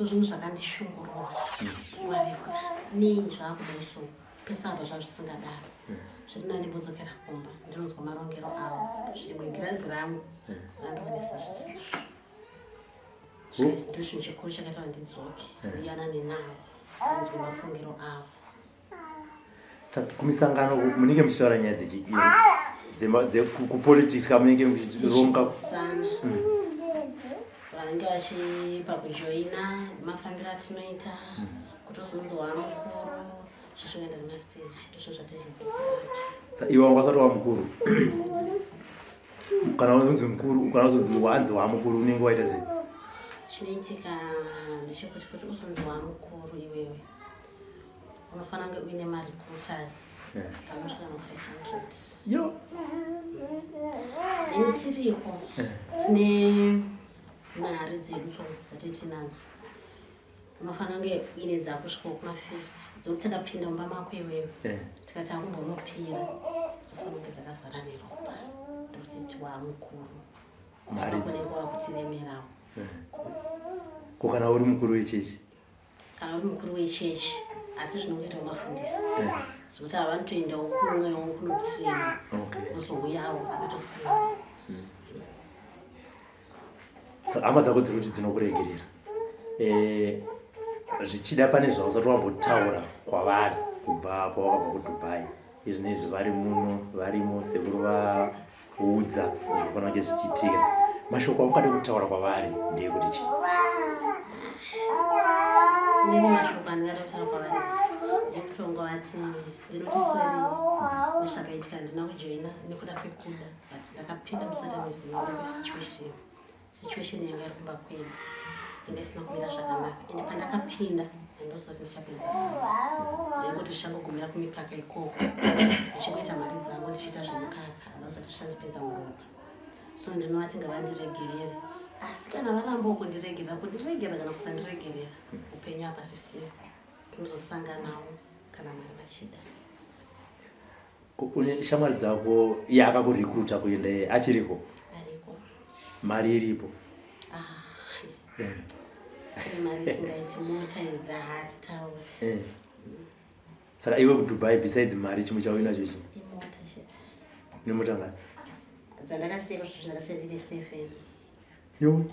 Ndozvinhu zvakandishungurudza nguva refu kuti nei zvakudai so pese apa zvazvisingadaro. Zviri nani ndimbodzokera kumba ndinonzwa marongero avo. Zvimwe girazi rangu randionesa zvisizvo. Ndochinhu chikuru chakaita kuti ndidzoke ndiyanane navo ndinzwe mafungiro avo. Saka kumisangano munenge muchitaura nyaya dzechi dzekupolitics ka munenge muchironga sana vanenge vachipa kujoina mafambiro atinoita kutozonzi wamukuru zvichinoenda kumastage ndozvo zvatichidzidzisana. Iwe wanga usati wamukuru kana unonzi mukuru kana uzonzi wanzi wamukuru unenge waita sei? Chinoitika ndechekuti kuti uzonzi wamukuru iwewe unofanira kunge uine marecruiters anosvika no 500. Yo. Ini tiriko tine dzimwe hari dzedu so dzatiri tinadzo unofanira kunge uine dzakusvikawo kuma 50 dzekuti takapinda mumba mako iwewe tikati akumbonopira dzofanira kunge dzakazara neropa ndokuti titi waamukuru Mari unenge wakutiremerawo. Ko kana uri mukuru wechechi? Kana uri mukuru wechechi asi zvinongoitawo mafundisi zvekuti ava vanotoendawo kumwewo kunotraina ozouyawo akatosiyana. Saka hama dzako dziri kuti dzinokuregerera, zvichida pane zvausati wambotaura kwavari kubva pawakabva kuDubai izvi neizvi vari muno varimo sekuru vaudza zvinofanira kunge zvichiitika. Mashoko aungade kutaura kwavari ndeyekuti chii? Inini mashoko andingada kutaura kwavari ndekutonga vati ndinoti sorry nezvakaitika, handina kujoina nekuda kwekuda but ndakapinda musatanism nekuda kwesituation. Situation yanga iri kumba kwedu yanga isina kumira zvakanaka ende pandakapinda handinoziva kuti ndichapedza ndaingoti zvichangogumira kumikaka ikoko ndichingoita mari dzangu ndichiita zvemukaka handinoziva kuti zvichandipinza muropa. So ndinovati ngavandiregerere, asi kana varambawo kundiregerera, kundiregerera kana kusandiregerera, upenyu hapasisiri, tinozosanganawo kana Mwari vachida. Une shamwari dzako iye akakurecruita kuenda iye achiriko? Ariko. Mari iripo? Ah. Kune mari isingaiti mota idzi hatitauri. Saka iwe kuDubai besides mari chimwe chauinacho chii? Imota chete. Une mota ngani? Dzandakasiya kuzvizvi ndakasiya ndine 7. Yo.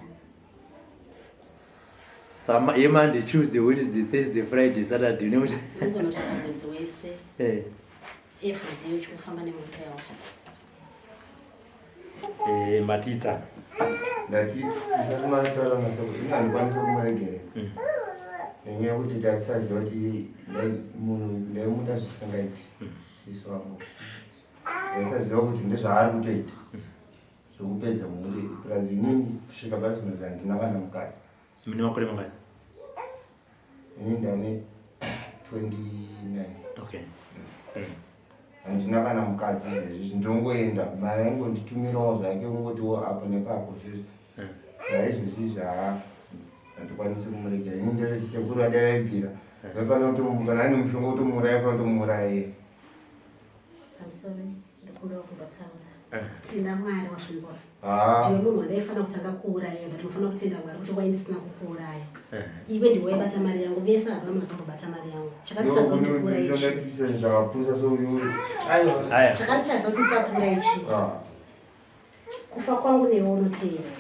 Saka yeMonday, Tuesday, Wednesday, Thursday, Friday, Saturday une mota. Unogona kutoita mwedzi wese. Every day uchingofamba nemota yako. Matidza. Ndati ndisati mataura masoko ini handikwanisi kumuregerera nenyaya yekuti tatisaziva kuti munhu ndaimuda zvisingaiti sisi wangu ndaisaziva kuti ndezvaari kutoita zvekupedza mhuri plus inini kusvika parizvino handina kana mukadzi. Mune makore mangani? Ini ndane 29. Okay. Handina kana mukadzi izvezvi, ndinongoenda mari aingonditumirawo zvake ungotiwo apo nepapo zvezvi. Saizvezvi zva handikwanisi kumuregera. Ini ndinoti sekuru vadai vaibvira vaifanira kutomu kana ane mushonga kutomuuraya vaifanira kutomuuraya iye. I'm sorry, ndikumbira kumbotaura. Tenda Mwari wazvinzwa. Ah. Ndiwe munhu wandaifanira kutanga kuuraya, but unofanira kutenda Mwari kuti wai ndisina kukuuraya. Iwe ndiwe waibata mari yangu, vese hapana munhu akambobata mari yangu. Chakanditadza kuti ndikuuraye chii? Ndinoita zvakapusa so uyu. Aiwa. Aya. Chakanditadza kuti ndisakuuraye chii? Ah. Kufa kwangu newe unoteera.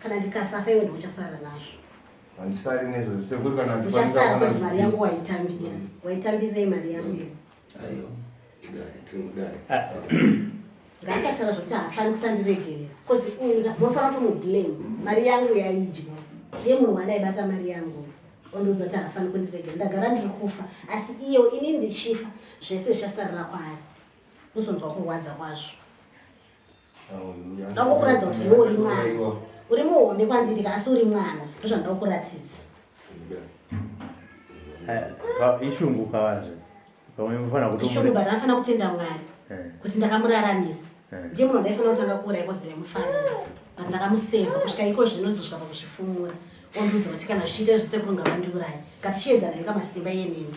Kana ndikasafa iwe ndiwe uchasara nazvo. Handisari nezvo sekuru kana ndichikwanisa Uchasara kuona because mari yangu waitambira. Waitambirei mari yangu iwe? Aiwa. Dare, tiri mudare. Ngaasataura zvekuti haafani kusandiregerera bcause munofanira kutomublame. Mari yangu yaidya ndiye munhu wandaibata mari yangu ondiudza kuti haafani kundiregerera. Ndagara ndiri kufa asi iyo inini ndichifa zvese zvichasarira kwaari, uzonzwa kurwadza kwazvo. Ndangokuratidza kuti iwe uri mwana, uri muhombe kwandiri ka, asi uri mwana, ndozvandoda kukuratidza. Ishungu kavanzve pamwe mufanira kutomu- Ishungu, but anofanira kutenda Mwari kuti ndakamuraramisa. Ndiye munhu wandaifanira kutanga kuuraya because ndaimufarira, but ndakamuseva kusvika iko zvino ndizosvika pakuzvifumura. Ondiudza kuti kana zvichiita zvisekuru ngavandiuraye, ngatichiedzana inga masimba iye neni,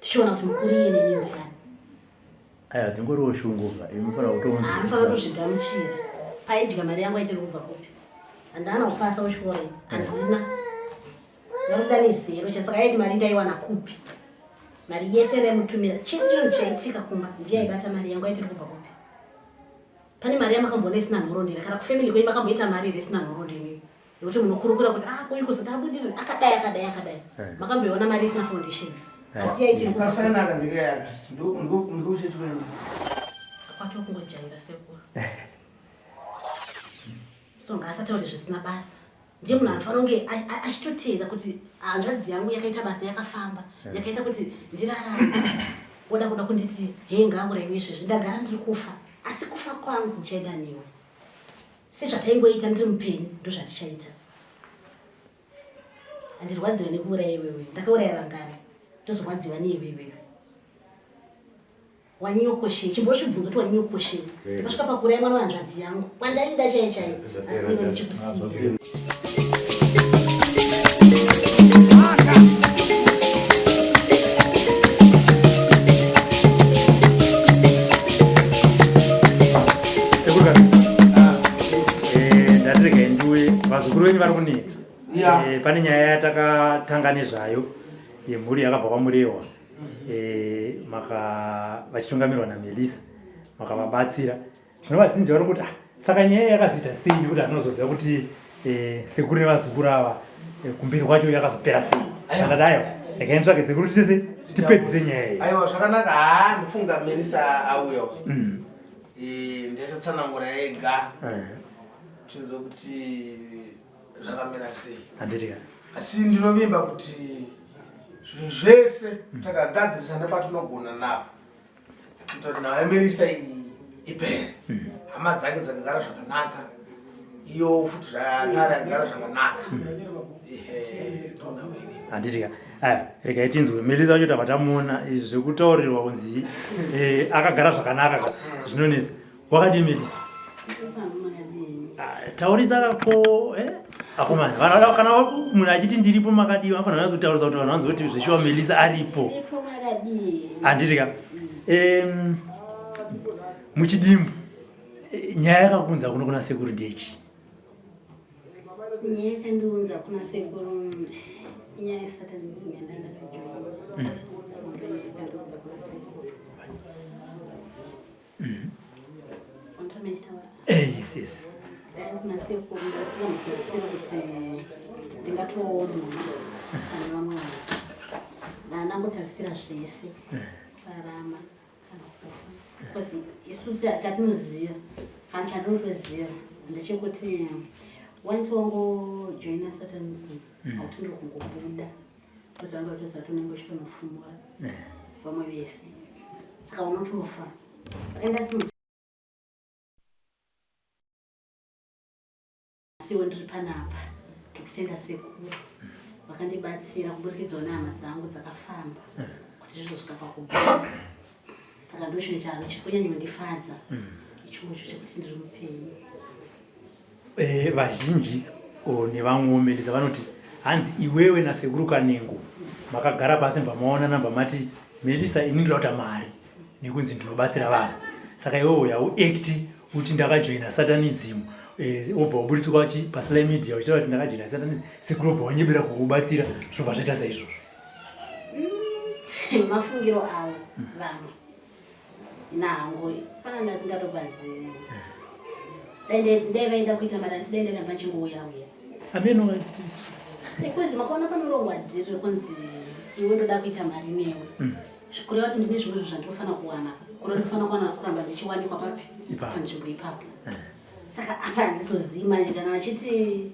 tichiona kuti mukuru iye neni ndiani. Aya dzingoriwo shungu ka, imi mufanira kutomunzwisisa. Anofanira kutozvigamuchira. Paidya mari yangu aitiri kubva kupi? Handana kupasa kuchikoro, handina. Ndatoda nezero chaiyo saka aiti mari ndaiwana kupi? Mari yese ndaimutumira. Chese chinonzi chaitika kumba ndiye aibata mari yangu aiti iri kubva kupi? Pane mari yamakamboona isina nhoroondo here? Kana kufamily kwenyu makamboita mari here isina nhoroondo imimi? Yekuti munokurukura kuti ah kuyu kuzoti abudirira akadai akadai akadai. Makamboiona mari isina foundation. Asi yaiti iri kubva kupi? Kasainaka ndikeyaka. Ndikuchechi kwenyu. Kwatova kungojaira sekuru. So ngaasataure zvisina basa. Ndiye munhu anofanira kunge achitotenda kuti hanzvadzi yangu yakaita basa yakafamba, yakaita kuti ndirarame. Woda kuda kunditi hei ngaauraiwe izvezvi ndagara ndiri kufa. Asi kufa kwangu ndichaenda newe. Sezvataingoita ndiri mupenyu ndozvatichaita. Handirwadziwe nekuuraya iwewe. Ndakauraya vangani? Ndozorwadziwa newe iwewe. Wanyokoshei chimbozvibvunza kuti wanyokoshei eh. ndakasvika pakuuraya mwana wehanzvadzi yangu wandaida chaiye chaiye asi iwe ndichikusiya. Vazukuru venyu vari kunetsa. Pane nyaya yatakatanga nezvayo yemhuri yakabva kwaMurehwa. Eh, maka vachitungamirwa namelisa makavabatsira zvino vazhinji vari kuti ah, saka nyaya yakazoita sei nekuti anozoziva kuti eh, sekuru nevazukuru ava eh, kumberi kwacho yakazopera sei akati aiwa regai nditsvage sekuru titese tipedzise nyaya iyi aiwa zvakanaka haa ndifunga melisa auya mm. Ndiatatsanangura ega tinzwe kuti zvakamira sei handiti asi ndinovimba kuti zvinhu zvese takagadzirisa nepatinogona napo kuita kuti nhau yamelisa iyi ipere hmm. hama dzake dzakagara zvakanaka iyo futi zvakare akagara zvakanaka hmm. ehe ndonhau iripo handiti ka aya regai tinzwe melisa wacho tabva tamuona izvi zvekutaurirwa kunzi eh, akagara zvakanaka ka zvinonetsa Wakadii Melissa? Ah, taurisa kako eh? Akomana, vanhu kana munhu achiti ndiripo makadii vanofanira kunyatsotaurisa kuti vanhu vanzwe kuti zveshuwa Melissa aripo. Ndiripo makadii. Handiti ka. Em muchidimbu eh, nyaya yakakunza kuno kuna sekuru ndechi. Nyaya yakandiunza kuna sekuru inyaya yesatanism yandanga ndakajoina. So ndo nyaya yakandiunza kuna sekuru. Eh, yes, yes. Kuna sekuru ndasingamutarisira kuti ndingatovawo munhu pane vamwe vanhu. Ndandangotarisira zvese kurarama kana kufa because isu chatinoziva kana chatinotoziva ndechekuti once wangojoina satanism hautenderi kungobuda because vanga vatoziva kuti unenge uchitonofumura vamwe vese saka unotofa saka ndati siwo ndiri panapa ndikutenda sekuru vakandibatsira kuburikidzawo nehama dzangu dzakafamba kuti zvizosvika pakubva saka ndochinhu charo chiri kunyanyondifadza ichocho chekuti ndiri mupenyu. Eh, vazhinji oh, nevamwewo Melisa vanoti hanzi iwewe nasekuru Kanengo makagara pasi mbamaonana mbamati Melisa ini ndoda kuita mari nekunzi ndinobatsira vanhu saka iwewe uya uact uti ndakajoina satanism eh, wobva waburitswa chi pasly media uchitaura kuti ndakajoina satanism sekuru wobva wanyebera kukubatsira zvobva zvaita saizvozvo. Mafungiro avo vamwe nangu pana ndasingatopazivi dai vaida kuita mari hanti dai ndairamba ndchingouya uya ameno because makaona panorongwa dhiri rekunzi iwe ndoda kuita mari newe mm. kureva kuti ndine zvimwe zvinhu zvandinofanira kuwana kureva ndinofanira kuwana kuramba ndichiwanikwa papi panzvimbo ipapo eh. Saka apa handizozivi manje kana vachiti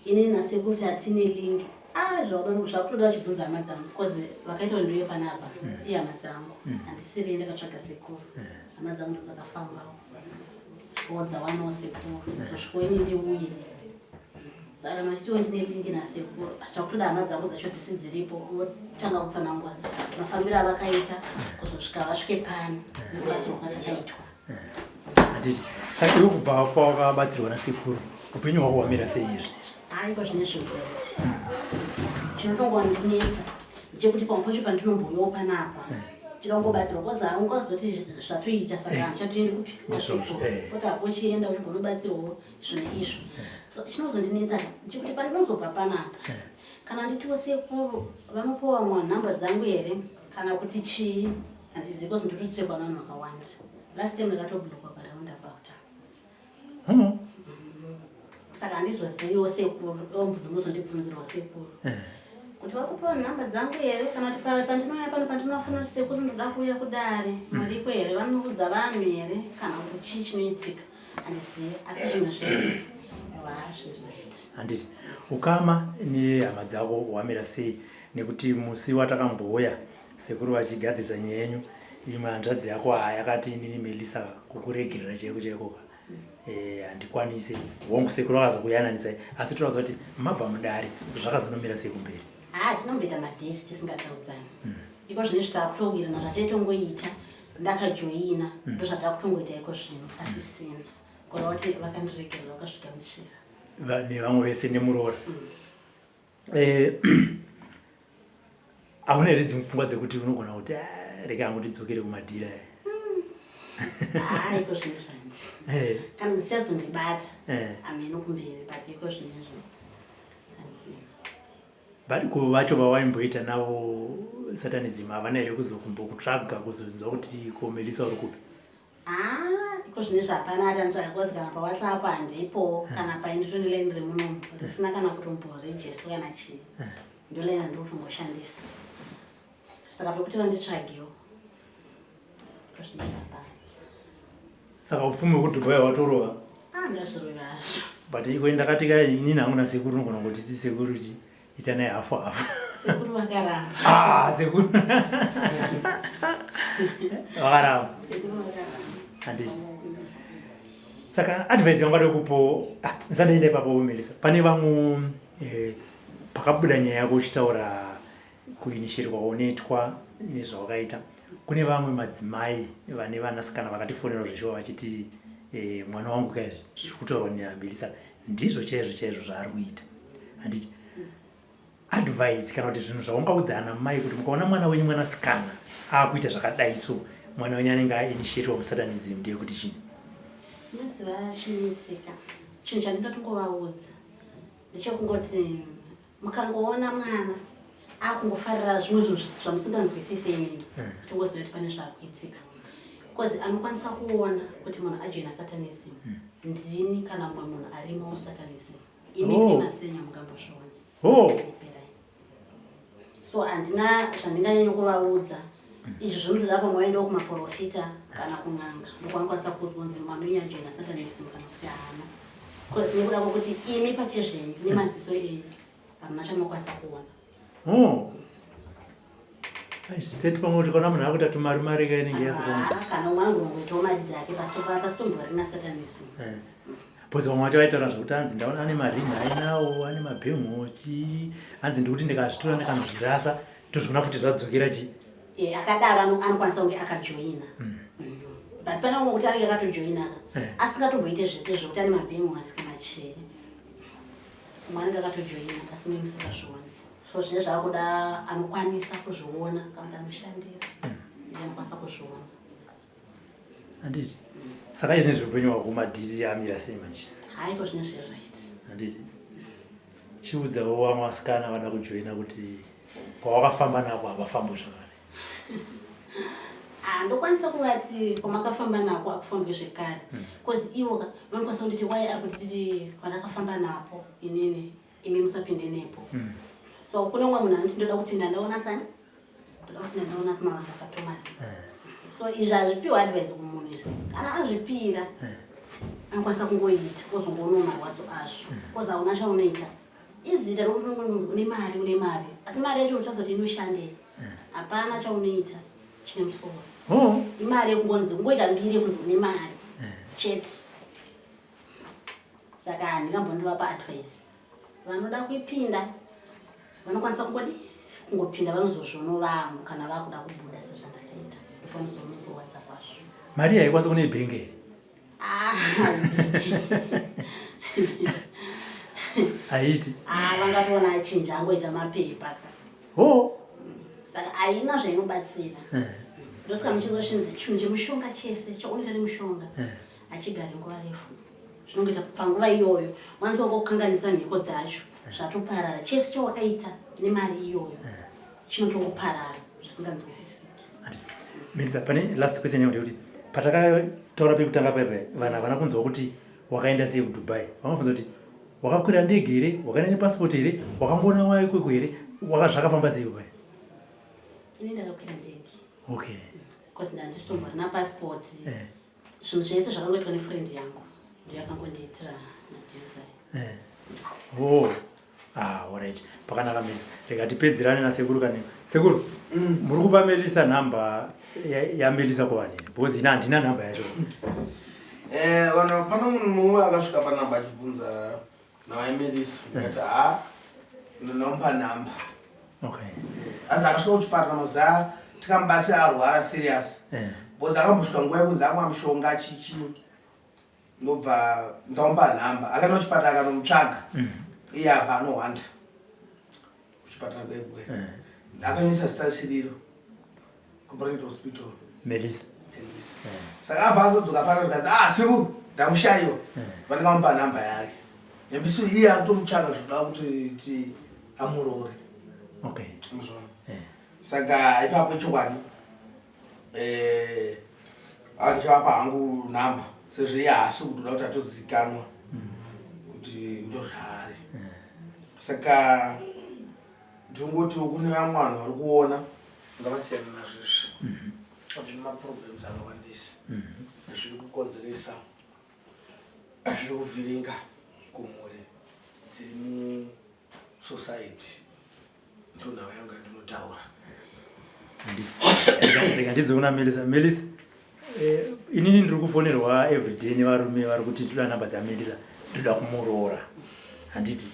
ini nasekuru tatine link ah zvakutoda vachibvunza hama dzangu because vakaita kuti ndiuye panapa mm. ihama dzangu mm. handisiri ndakatsvaga sekuru mm. hama dzangu ndo dzakafambawo or dzawanawo sekuru zosviko ini ndiuye saka machitiwo ndine link nasekuru zvakutoda hama dzangu dzacho dzisi dziripo votanga kutsanangura mafambiro avakaita kuzosvika vasvike pano nekubatsirwa kwatakaitwa. Handiti saka iwe kubva pawakabatsirwa nasekuru upenyu hwako hwamira sei izvi? Haiko zvine zvinhu chinotongondinetsa ndechekuti pamwe pacho pandinombouyawo panapa eh. ndinongobatsirwa kozi haungazoti zvatoita saka eh. handichatoendi kupi eh. kuti hakochienda uchimbonobatsirwawo zvinhu izvo so chinozondinetsa ndechekuti pandinozobva panapa. Kana nditiwo sekuru vanopiwa vamwe nhamba dzangu here kana kuti chii handizivi kozi ndinotosekwa navanhu vakawanda. Last time ndakatoblokwa paroundabout. Saka handizoziviwo sekuru, ndozondibvunzirawo sekuru. Kuti vakupiwa nhamba dzangu here kana kuti pandinouya pano pandinofanira kuti sekuru ndoda kuuya kudare muriko here vanoudza vanhu here kana kuti chii chinoitika handizivi asi zvinhu zvese handiti ukama nehama dzako hwamira sei nekuti musi watakambouya sekuru vachigadzirisa nyaya yenyu imwe hanzvadzi yako yakati inini melisa kukuregerera chaiko chaikoka eh, handikwanise hongu sekuru vakazokuyananisa asi toratidza kuti mabva mudare zvakazonomira sei kumberi haa tinomboita madhesi tisingataudzani hmm. iko zvino izvi takutowirirana zvataitongoita ndakajoina hmm. ndozvatakutongoita iko zvino pasisina kureva kuti vakandiregerera vakasvika muchira nevamwe vese nemuroora hmm. Eh, hauna here dzimwe pfungwa dzekuti unogona kuti ah, rega hangu ndidzokere kumadhira ah, iko zvino zvandi eh. kana dzichazondibata eh. hameno kumberi but iko zvinezvo but ko vacho vawaimboita navo satanism havana here kuzokumbokutsvaga kuzonzwa kuti ko melisa uri kupi Ah, iko zvinezvi hapana ati anitsvaga kozi kana pawhatsapp handipo kana pai nditone line remunomu risina kana kutomboregister kana chii ndo line randiri kutongoshandisa saka pekuti vanditsvagewo iko zvinezvi hapana saka upfumi hwekudubai watorova ah ndazvirove hazvo but iko ndakati ka inini hangu nasekuru unogona kutiti sekuru chi ita naye hafu hafu sekuru vakaramba ah sekuru vakaramba sekuru vakaramba handiti saka advice yangada kupo ah, ndisandaenda ipapo melisa pane vamwe eh, pakabuda nyaya yako uchitaura kuinisherwa unoitwa nezvawakaita kune vamwe madzimai vane vanasikana vakatifonera zveshuwa vachiti eh, mwana wangu kaizvi zviri kutaurwa neamelisa ndizvo chaizvo chaizvo zvaari kuita handiti advice kana kuti zvinhu zvaungaudza ana mai kuti mukaona mwana wenyu mwanasikana aakuita zvakadai so mwana wenyu anenge ainitiatwa musatanism ndeyekuti chii unoziva chinoitika chinhu chandingatongovaudza ndechekungoti mukangoona mwana akungofarira zvimwe zvinhu zvamusinganzwisise imimi hmm. tongoziva kuti pane zvakuitika bcause anokwanisa kuona kuti munhu ajoina satanism hmm. ndini kana mumwe munhu arimo musatanism imimi oh. masenya mungambozviona oh. so handina zvandinganyanya kuvaudza hmm. izvi zvinotoda pamwe vaendawo kumaprofita kana kun'anga ndokwanokwanisa kuudzwa kunzi mwana uyu ajoina satanism kana kuti haana nekuda kwekuti imi pachezvenyu nemaziso enyu hamuna chamunokwanisa kuona oh. Seti pamwe kuti kana munhu akuita tumari mari ka inenge yasatanism. Ah, kana umwe anogona kuitawo mari dzake pasitomborina satanism. Eh. Because vamwe vacho vaitaura zvekuti hanzi ndaona ane maringi ainawo ane mabhengo chii hanzi ndikuti ndikazvitora ndikanozvirasa tozviona futi zvadzokera chii. Eh, akadaro anokwanisa kunge akajoina. Mm. Mm. But pane umwe kuti anenge akatojoina ka. Eh. Asingatomboite zvese zvekuti ane mabhengo asi kana chii. Umwe anenge akatojoina asi mune musingazvioni. So zvine zvakuda anokwanisa kuzviona kana kuti anoshandira hmm. ndiye anokwanisa kuzviona. Handiti. Saka izvi nezveupenyu hwako madhiri amira sei manje? Haiko zvine zviri right. Handiti. Chiudzawo vamwe vasikana vada kujoina kuti kwawakafamba nako havafambwe zvakare. Ah, ndokwanisa kuvati kwamakafamba nako akufambwe zvekare bcause hmm. ivo vanokwanisa kunditi wai ari kutiti kwandakafamba napo inini imi musapinde nepo mm. so kune umwe munhu anoti ndoda kuti ndandaona sani ndoda kuti ndandaona mavanga sathomas eh. so izvi hazvipiwa advice kumunhu izvi kana azvipira eh. anokwanisa kungoita ozongoonawo marwadzo azvo mm. kozi hauna chaunoita izita rokuti une mari une mari asi mari yacho uchazoti inoshandei eh. hapana chaunoita chine musoro oh. imari yekungonzi kungoita mbiri yekunzi une mari chete saka handingambondivapa advice vanoda kuipinda vanokwanisa kungodi kungopinda vanozozviono vangu kana vakuda kubuda sezvandakaita ndopanozoona kurwadza kwazvo mari haikwanisa kune bhenge here ah, haiti ah, vangatoona achinja angoita mapepa ho saka haina zvainobatsira eh. ndosaka muchingoshinzi chinhu chemushonga chese chaunoita nemushonga eh. hachigari nguva refu zvinongoita panguva iyoyo wanzi wako kukanganisa mhiko dzacho. Zvatoparara chese chawakaita nemari iyoyo chinotongoparara zvisinganzwisisiki. Melissa, pane last question yangu ndeyekuti patakataura pekutanga paipa vanhu havana kunzwa kuti wakaenda sei kuDubai. Vangabvunza kuti wakakwira ndege here, wakaenda nepassport here, wakangoona waikoko here, zvakafamba sei kubai? Ini ndakakwira ndege. Okay. Because ndandisitomborina passport. Zvinhu zvese zvakangoitwa nefriend yangu ndiyo yakangondiitira madeals ayo. Oh. Ah, alright. Pakanaka Melissa. Rega tipedzerane nasekuru kane. Sekuru, muri kupa Melissa number yaMelissa kuvanhu here? Because ini handina number yacho. Vanhu pano munhu mumwe akasvika panamba achibvunza naye Melissa. Ndikati ha, ndinomupa number. Okay. Anzi akasvika kuchipatara mazuva tikamubatsira arwara serious. Because akambosvika nguva yekunzi amwa mushonga chichi. Ndobva ndamupa nhamba. Akaenda kuchipatara akanomutsvaga. Iye apa anohwanda kuchipatara kwekwe. Akanyisa zita risiriro kuPrivate Hospital. Melissa. Melissa. Saka abva azodzoka pano ndikanzi, ah, sekuru, ndamushaiwa. Vandikamupa nhamba yake. Nyambiso iye akutomutsvaga zvoda kuti ti amuroore. Okay. Muzvona. Saka ipapo chokwadi. Andichavapa hangu nhamba sezvo iye haasi kutoda kuti atozikanwa kuti ndozvaari. Saka ndinongotiwo kune vamwe vanhu vari kuona ngavasiyane nazvo izvi. Zvine maproblems akawandisa zviri kukonzeresa, zviri kuvhiringa kumhuri dziri musociety. Ndonhau yangu yandinotaura. Rega ndidze kuna Melissa. Melissa, inini ndiri kufonerwa everyday nevarume vari kuti toda namba dzaMelissa, ndoda kumuroora. Handiti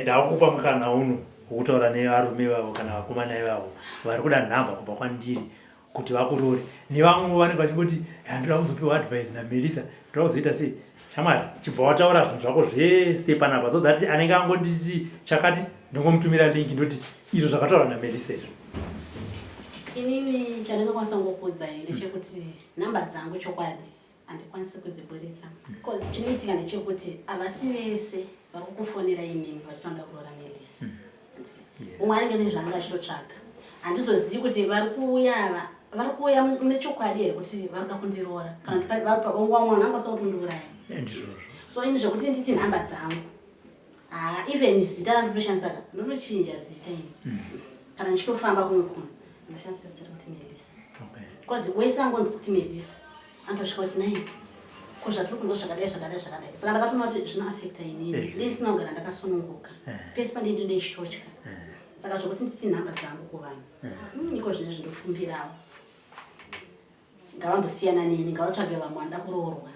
ndakupa mukana uno wekutaura nevarume vavo kana vakomana ivavo vari kuda nhamba kubva kwandiri kuti vakuroore. Nevamwe vanenge vachingoti ndoda kuzopiwa advice naMelissa, ndoda kuzoita sei. Shamwari, chibva wataura zvinhu zvako zvese panapa so that anenge angonditi chakati ndongomutumira link ndoti izvo zvakataurwa naMelissa izvo. Inini chandingakwanisa kungokuudzai ndechekuti nhamba dzangu chokwadi handikwanisi kudziburitsa because chinoitika ndechekuti havasi vese vari kukufonera imimi vachitoda kuroora Melissa. Umwe anenge nezvaanga achitotsvaga. Handizozivi kuti vari kuuya ava vari kuuya nechokwadi here kuti vari kuda kundiroora kana kuti vari pa umwe munhu angakwanisa kutondiuraya. Ndizvozvo. So ini zvekuti nditi nhamba dzangu, even zita randotoshandisa ka, ndotochinja zita ini. Kana ndichitofamba kumwe kunhu ndoshandisa zita rekuti Melissa. Because wese angonzi kuti Melissa anotosvika kuti nai ko zvatiri kunzwa zvakadai zvakadai zvakadai. Saka ndakatoona kuti zvinoaffecta inini. Ndisina kugara ndakasununguka. Pese pandinenge ndichitotya. Saka zvekuti nditi nhamba dzangu kuvanhu. Iko zvinezvi ndofumbirawo. Ngavambosiyana neni, ngavatsvage vamwe vanoda kuroorwa.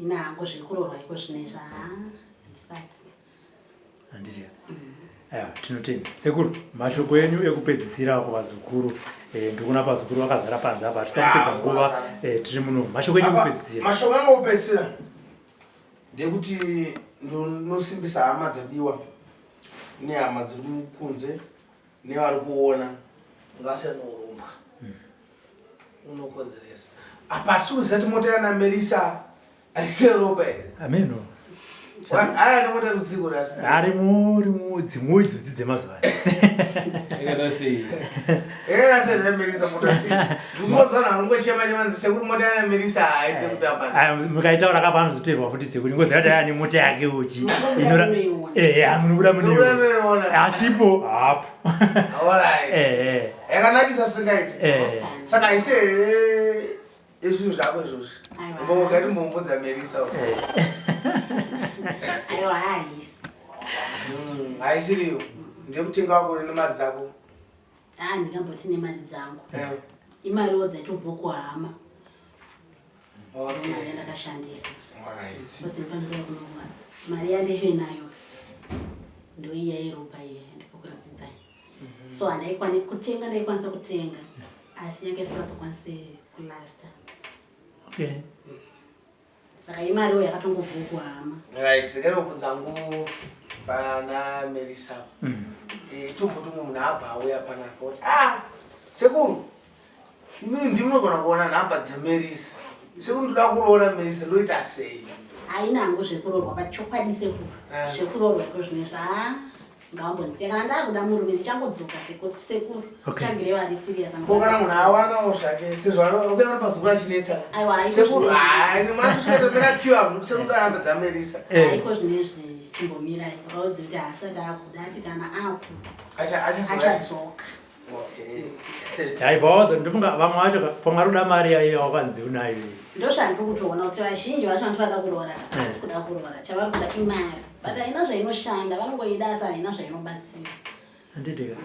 Ini hangu zvekuroorwa iko zvinezvi handisati. Handiti. Aiwa, tinotenda. Sekuru, mashoko enyu ekupedzisira kuvazukuru. Ndikuona vazukuru vakazara panze apa, hatisati kupedza nguva tiri muno. Mashoko enyu ekupedzisira. Mashoko angu ekupedzisira ndekuti ndinosimbisa hama dzadiwa nehama dziri kunze nevari kuona ngasiyana uromba. Unokonzeresa. Apa hatisi kuziva kuti mota yana Melissa haisi yeropa here? Ameno. Aya nemota rudziko rasi. Arimo rimo dzimwe idzodzi dzemazuva ano. Yakaita sei? Yakaita sei nhai Melissa mota? Ndinonzwa vanhu vanongochema chema nzi sekuru mota yana Melissa haisi kutamba. Aya mukaitaura kapa anozoteerwa futi sekuru ngoziva kuti aya nemota yake uchi. Munobuda Inora munoiona. Munobuda Munobuda munoiona. munoiona. Asipo hapo. Alright. Yakanakisa singaiti. Saka haisi here izvinhu zvako izvozvi? Aiwa. Mbonga ndimbombudza Melissa. Aiwa, haisi. Haisiriyo. Ndekutenga wako nemari dzako. Ndingamboti nemari dzangu. Imariwo dzaitobva kuhama. Okay. Mari yandakashandisa. Alright. Because ndinofanira kunoona mari yandaive nayo ndoiya yeropa iya yandikakuratidzai. So handaikwani kutenga, ndaikwanisa kutenga asi yanga isingazokwanisi kulasta. Okay. Saka imariwo yakatongobva kuhama. Right, ndinobvunza ngu pana Melissa. Tomboti mumwe munhu abva auya panapa oti, sekuru, inini ndinogona kuona nhamba dzaMelissa. Sekuru ndoda kuroora Melissa, ndoita sei? Haina hangu zvekuroorwa, pachokwadi sekuru. Zvekuroorwa iko zvinezvi, Ngavambondisiya kana ndakuda murume ndichangodzoka sekuru. Okay. Tsvagire vari serious. Ko kana munhu awanawo zvake sezvo uya vari pazukuru achinetsa. Aiwa, haiko Sekuru zvinezvi. hayi nemwana queue sekuru aramba dzamerisa. Eh. Haiko zvinezvi chimbomirai. Vaudze kuti haasati akuda ati kana akuda Acha acha achadzoka. Okay. Hai vaudza ndofunga vamwe vacho pamwe ari kuda mari yaiyo wakanzi unayo. Ndozvandiri kutoona kuti vazhinji vacho vanoti vada kuroora havasi kuda kuroora chavari kuda imari but haina zvainoshanda vanongoida asi haina zvainobatsira. Handiti ka.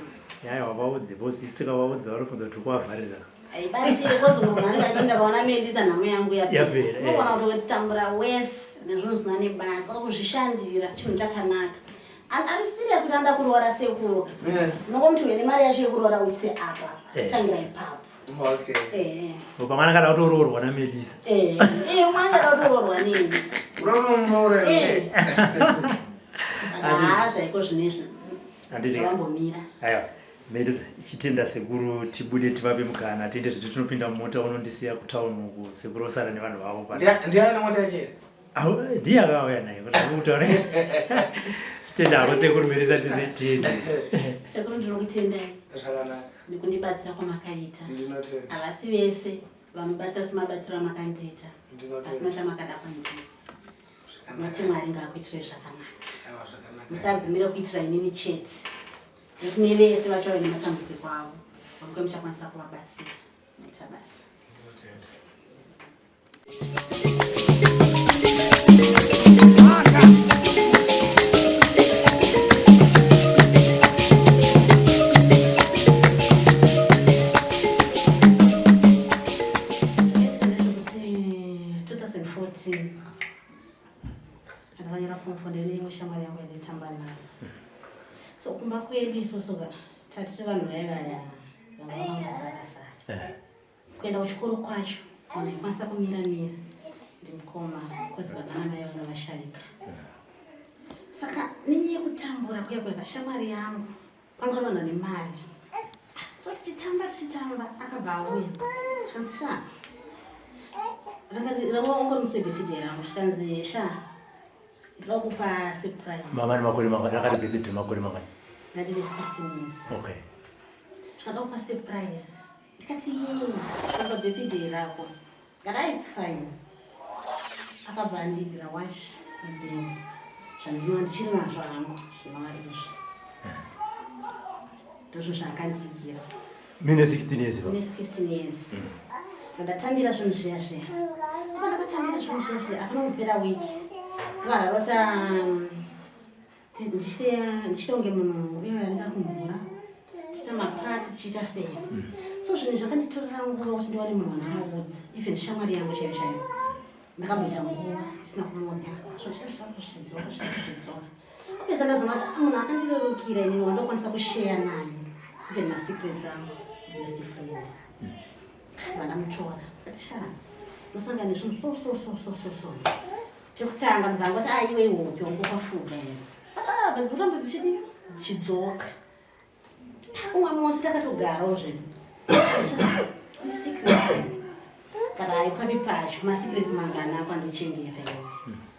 Yaiwa vaudze boss isu tikavaudza vanofunza kuti kuvavharira. Haibatsiri kozi munhu anenge atoti ndakaona Melisa nhamo yangu Yapera, yapera. eh. Unogona kutotambura wese nezvinhu zvisina nebasa saka kuzvishandira chinhu chakanaka. Ari serious kuti anoda kuroora sekuru. Eh. Unongomuti uye nemari yacho yekuroora uise apa. Eh. Tangira ipapo. Okay. Eh. Pamwe anenge ada kutoroorwa naMelisa. Eh. Eh, umwe anenge ada kutoroorwa nini? Unomuroora. Eh. Saka zvaiko zvinezvi. Handiti ka. Vambomira. Aiwa. Melisa chitenda sekuru tibude tivape mukana tiende zviti tinopinda mumota unondisiya kutown uku sekuru osara nevanhu vavo pano. Ndiani mota yacho? Au, ndiye akauya naye kuti akutaura. Chitenda hako sekuru Melisa tize tiende. Sekuru ndinokutendai Zvakanaka. nekundibatsira kwamakaita. Ndinotenda. Havasi vese vanobatsira semabatsiro amakandiita. Pasina Ndinotenda. chamakada kwandiri. Zvakanaka. Noti Mwari ngaakuitirei zvakanaka. Aiwa zvakanaka. Musagumira kuitira inini chete. Nekuti nevese vachauya nematambudziko avo. Vamuke muchakwanisa kuvabatsira. Maita basa. Ndinotenda. Zvakaitika ndezvekuti 2014 ndakanyora form four ndine imwe shamwari yangu yandaitamba nayo. So kumba kwedu isusu ka tati tiri vanhu vaya vaya vanga vakangosara-sara. Eh. Kuenda kuchikoro kwacho munhu aikwanisa kumira-mira ndimukoma kozi baba namai vanga vashaika. Saka nenyaya yekutambura kuya kuya shamwari yangu vanga vari vanhu vane mari. So tichitamba tichitamba akabva auya zvikanzi sha ranga uri musi webirthday rangu zvikanzi sha ndoda kupa surprise. Mama nemakore mangani akati birthday makore mangani. Ndandine 16 years. Okay. Ndikada kupa surprise. Ndikati yee zvaka birthday rako. Ndakati it's fine. Akabva andiigira watch nebhero zvandinova ndichiri nazvo hangu zvinova izvi. Ndozvo zvaakandiigira. Mine 16 years. Mine 16 years. Ndatambira zvinhu zviya zviya. So pandakatambira zvinhu zviya zviya hapana kupera wiki. Ndakazvarota ndichiita kunge munhu uyo anenge ari kumvura. Tichiita mapati tichiita sei. So zvinhu zvakanditorera nguva kuti ndiwane munhu wandinoudza. Even shamwari yangu chaiyo chaiyo. Ndakamboita nguva ndisina kumuudza. So zvichazvidzoka zvichazvidzoka. Apedza ndazoona kuti ah, munhu akandirerukira inini wandokwanisa kusheya naye. Even masecrets angu best friend. Vandamutora. Ndati sha ndosangana nezvinhu so so so so so so. Pekutanga ndibva ngoti ah iwe ihope wangokafuga here. Ah dzoramba dzichidii dzichidzoka. Umwe musi takatogarawo zvedu. Secret. Kana haipapi pacho masecrets mangana ako andochengeta iwe.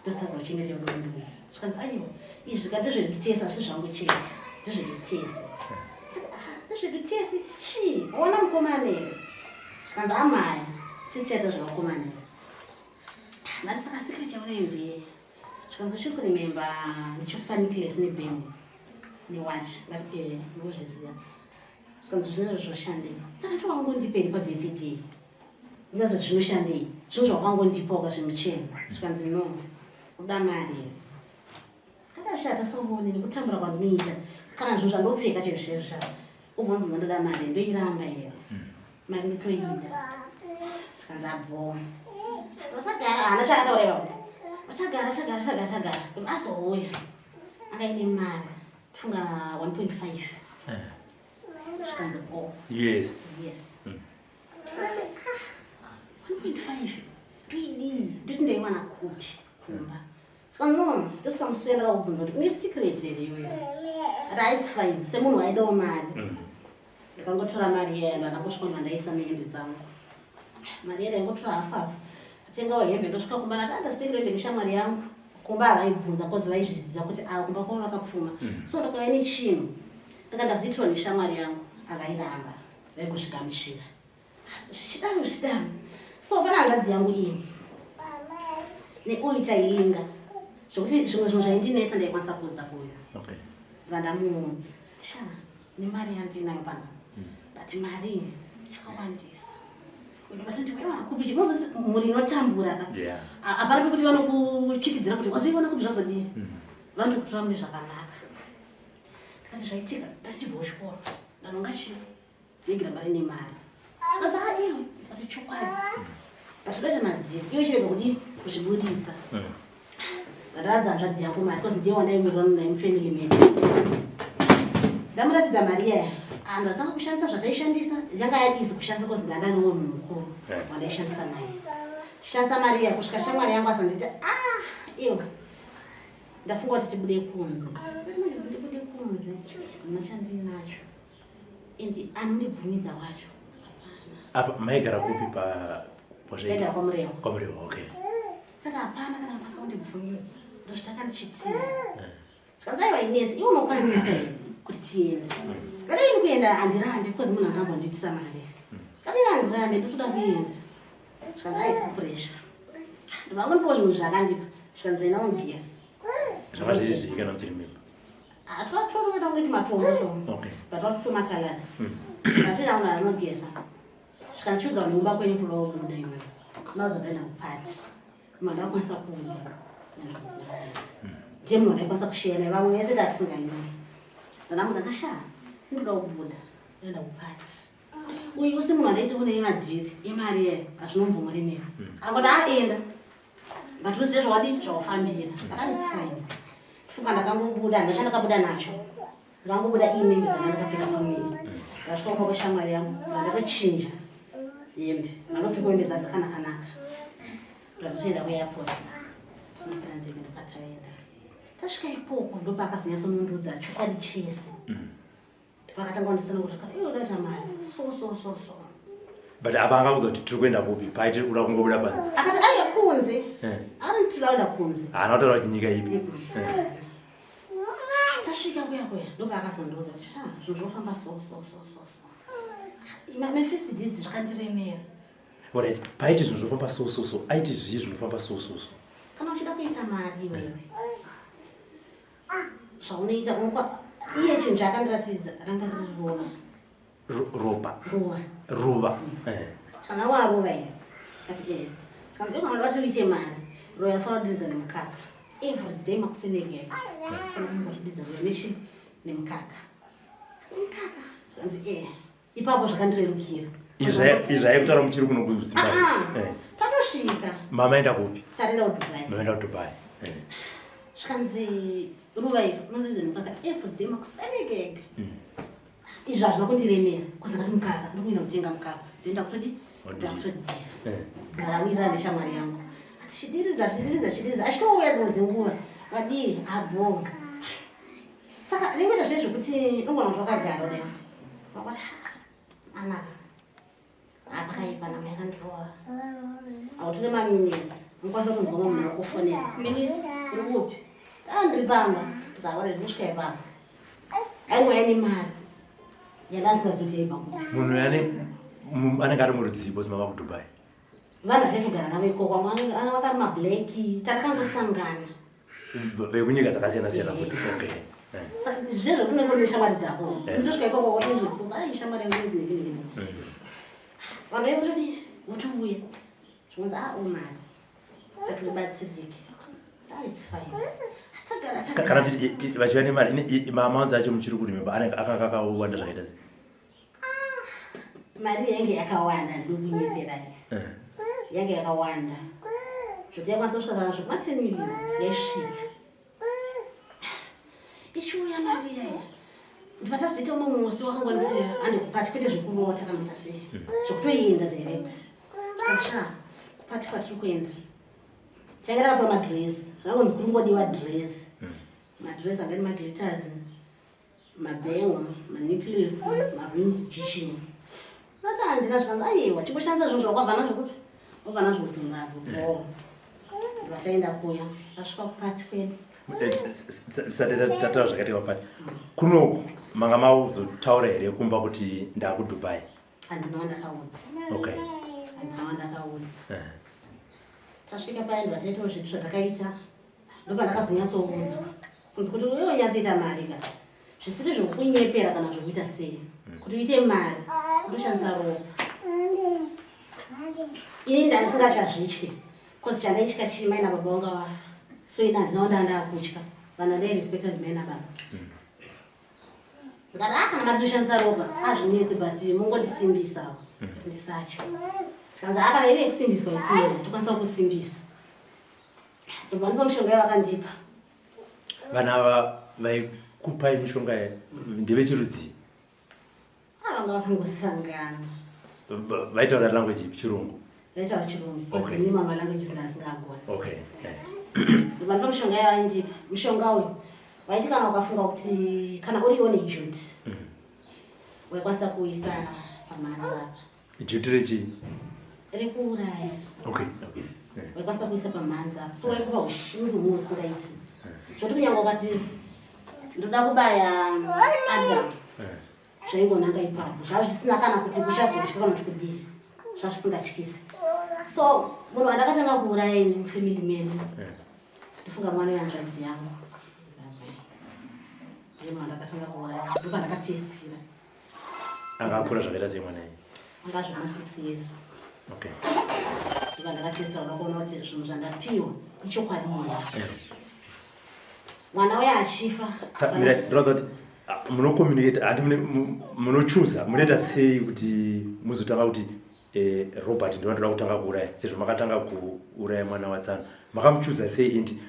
Ndositadza kuchengeta iwe ndondudza. Zvikanzi aiwa izvi zvikati ndezvedu tese asi zvangu chete. Ndezvedu tese. Ndikati, ah ndezvedu tese chii waona mukomana here? Zvikanzi amai tisi chaita zvevakomana here. Ndati saka secret yaunayo ndiye. Zvikanzi uchiri kurememba ndichikupa necklace nebhengu newatch. Ndati eh ndozviziva. Zvikanzi zvinezvo zvoshandei. Ndati wangondiperi pabirthday. Ndingazoti zvinoshandei. Zvinhu zvawangondipawo zvemucheno. Zvikanzi no uda mari here. Ndakashata saone nekutambura kwandinoita kana zvinhu zvandopfeka chaizvo chaizvo zvavo. Ubva wandibvunza ndoda mari ndoiramba here. Mari ndotoida. Zvikanzi abvoma. Vatagara haana chaakataura ipapo. Vatagara tagara tagara tagara kuti azouya. Anga aine mari funga 1.5. Zvikanzi oh Yes. yes. Ndakati, ah, 1.5 ndoidii ndoti ndaiwana kupi kumba. Saka no ndosikamusiya ndakakubvunza kuti une secret here iwewe. Ati it's fine semunhu waidawo mari. Ndakangotora mari iya ndandangosvika ndobva ndaisa muhembe dzangu. Mari iya ndaingotora hafu hafu. Atengawo hembe ndosvika kumba ndati andazitengera hembe neshamwari yangu. Kumba havaibvunza cause vaizviziva kuti ava kumba kwavo vakapfuma. So ndakauya nechinhu. Ndanga ndazviitirwa neshamwari yangu avairamba. Vaingozvigamuchira. Zvichidaro zvichidaro. So pane hanzvadzi yangu iyi. Neuyu taiinga. Zvekuti zvimwe zvinhu zvaindinetsa ndaikwanisa kuudza kuuyu. Okay. Vandamuudza. Sha, nemari yandinayo pano. But mari yakawandisa. Vatoti waiwana kupi chimozi mhuri inotambura ka. Yeah. Hapana pekuti vanokuchikidzira kuti wazoiwana kupi zvazodii. Vanotokutora mune zvakanaka. Ndikati zvaitika ndachibva kuchikoro. Ndanonga chii? Bhegi ranga rine mari. Akati ah iwe ndikati chokwadi. But todaita madhiri. Iwe chirega kudii kuzvibuditsa. Ndaratidza hanzvadzi yangu mari because ndiye wandaiwirirana naye mufamily medu. Ndamuratidza mari iyaya. Anhu atanga kushandisa zvataishandisa yanga yaeasy kushandisa because ndanga ndine munhu mukuru wandaishandisa naye. Shandisa mari iya kusvika shamwari yangu azonditi ah iwe ndafunga kuti tibude kunze. Ndibude kunze hamuna chandinacho. And anondibvumidza wacho hapana. Apa maigara kupi pa Ndaigara kwaMurewa. KwaMurewa, okay. Ndikati hapana kana anokwanisa kundibvumidza. Ndozvitanga ndichitiya. Zvikanzi aiwa inetsi iwe unokwanisa here kuti tiende. Ndati ini kuenda handirambi because munhu angambondiitisa mari. Ndati ini handirambi ndotoda kuenda. Zvikanzi aisi pressure. Ndobva zvinhu zvakandipa. Zvikanzi enda unogeza. Zvanga zviri zvii kana muchiri mimba? Twatotoita kunge tumatombo so. Okay. But twatotoma colors. Ndatoenda kunhu anogeza. Zvikanzi chiudza vanhu kumba kwenyu toda kubuda iwewe. Mazodaenda kupati. Munhu andakwanisa kuudza. Ndiye munhu andaikwanisa kusheya naye vamwe vese tatisinganyori. Ndandamudza ndashaa ndinoda kubuda ndoenda kupati. Uyu wese munhu andaiti kune madhiri emari iyayo hazvinombomuremera. Akangoti aenda. But uzive zvawadi zvawafambira. Ndakati it's fine. Funga ndakangobuda handina chandakabuda nacho. Ndakangobuda ine hembe dzanga ndakapfeka pamuviri. Ndasvika kumba kweshamwari yangu ndatochinja hembe. Mandopfeka hembe dzadzo dzakanaka-naka. Ndatoenda kuairport. Ndopinda ndege ndopataenda. Tasvika ikoko ndopaakazonyatsonondiudza chokwadi chese. Vakatanga kunditsanangurira kuti iwe udaita mari so so so so. But apa akaudza kuti tiri kuenda kupi paiti uda kungobuda panze. Akati aiwa kunze. Akati tiri kuenda kunze. Haana kutaura kuti nyika ipi. Tasvika kuya kuya ndopaakazondiudza kuti ha zvinhu zvofamba so so so so so. My first days zvakandiremera. Alright, paiti zvinhu zvofamba so so so aiti zvii zvinofamba so so so. Kana uchida kuita mari iwewe. Zvaunoita unokwa iye chinhu chaakandiratidza ranga riri ruva. Ropa. Ruva. Ruva. Kana warova here? Kati eh. Zvikanzi kana unoda kuti uite mari, ruva rinofanira kudiridza nemukaka. Every day makuseni ega ega. Unofanira kunge uchidiridza ruva nechi nemukaka. Mukaka. Zvikanzi eh. Ipapo zvakandirerukira. Izvi aikutaura muchiri kuno kuZimbabwe. Tatosvika. Mamaenda kupi? Tataenda kuDubai. Mamaenda kuDubai. Zvikanzi ruva iri unodiridza nemukaka every day makuseni ega ega. Izvi hazvina kundiremera because ndakati mukaka ndokuenda kutenga mukaka then ndakutodi ndakutodira. Ndarawirira neshamwari yangu. Ati chidiridza chidiridza chidiridza achitouya dzimwe dzenguva vadii abhonga. Saka ringoita zve zvekuti unogona kuti wakagara kudai. Wakwati anaka. Apakaipa namo yakandirova. Hautore maminutes. Unokwanisa kutonzwa mumwe munhu akufonera. Minisi, uri kupi? Ndiri pamba. Zaura ndiri kusvika ipapo. Aingouya nemari. Yandasingazivi kuti yaibva kupi. Munhu yani anenge ari murudzii because mava kuDubai. Vanhu vachaitogara navo ikoko. Vamwe vakari mablack. Takangosangana. Vekunyika dzakasiyana siyana kuti. Okay. Saka zvezvo kunenge une shamwari dzako. Unotosvika ikoko wotonzwa ai shamwari yangu inzi neke neke neke. Vanhu vaya votodii? Votouya. Zvinonzi ah oh mari. Tati ubatsirike. Ah it's fine. Tagara tagara. Kana vachiva nemari maamounts acho muchiri kurima anenge akakawanda zvakaita sei? Mari yange yakawanda ndokunyeperai. Yange yakawanda. Zvoti yakwanisa kusvika kana zvekuma 10 million yaisvika. Ichiuya mari iyaya. Ndipatazoita umwe musi wakangonditi andikupati kwete zvekurota kana kuita sei. Zvekutoenda direct. Zvikasha kupati kwatiri kuenda. Tanga takapiwa madress. Zvakangonzi kuri kungodiwa dress. Madress anga nemaglitters. Mabhengo, manecklace, marings, chichini. Ndati handina zvikanzi aiwa chingoshandisa zvinhu zvakwabva nazvo kupi? Wabva nazvo kuZimbabwe. Oh. Vataenda kuya tasvika kupati kwedu. Tisati tataura zvakaitika kupati kunoku, manga makuzotaura here kumba kuti ndakuDubai? Handina wandakaudza. Handina wandakaudza. Tasvika paya, ndibva taitawo zvinhu zvatakaita. Ndopandakazonyatsoudzwa kunzi kuti uye unyatsoita mari ka, zvisiri zvokunyepera kana zvokuita sei. Kuti uite mari unoshandisa ropa. Ini ndandisingachazvityi, cause chandaitya chii? Mai nababa vanga vafa, so ini handina wandanga ndakutya. Vanhu vandairespekta ndimai nababa. Ndikati, "Ah, kana matitoshandisa ropa azvinetsi, but mungondisimbisa kuti ndisatya." Zvikanzi, "Ah, kana iri yekusimbiswa isiyo, tokwanisa kukusimbisa." Ndobva ndipa mishonga yavakandipa. Vana ava vaikupai mishonga ndevechirudzii? Ah, vanga vakangosangana. Vaitaura language ipi? Chirungu? Vaitaura Chirungu. Ini mamwe languages ndasingagoni. Ndobva ndipa mishonga yavaindipa. Mushonga uyu waiti kana ukafunga kuti kana uriwo neduty, waikwanisa kuisa pamhanza apa. Duty rechii? Rekuuraya. Waikwanisa kuisa pamhanza apa, so waikupa ushingi humwe usingaiti, zvoti kunyange ukati ndoda kubaya Adam, zvaingonanga ipapo. Zvazvisina kana kuti kuchazotya kana kuti kudii, zvazvisingatyisi. So munhu wandakatanga kuuraya ini mufamily medu, ndofunga mwana wehanzvadzi yangu, ndiye munhu wandakatanga kuuraya. Ndopandakatestira. Akakura zvakaita sei mwana iyi? Anga zvema 6 years. Ndopandakatestira kuda kuona kuti zvinhu zvandapiwa ichokwadi here. Mwana uya achifa. Mira, ndinoda kuti munocommunicate handi munochuza, munoita sei kuti muzotanga kuti Robert ndinoda kutanga kuuraya, sezvo makatanga kuuraya mwana watsano? Makamuchuza sei and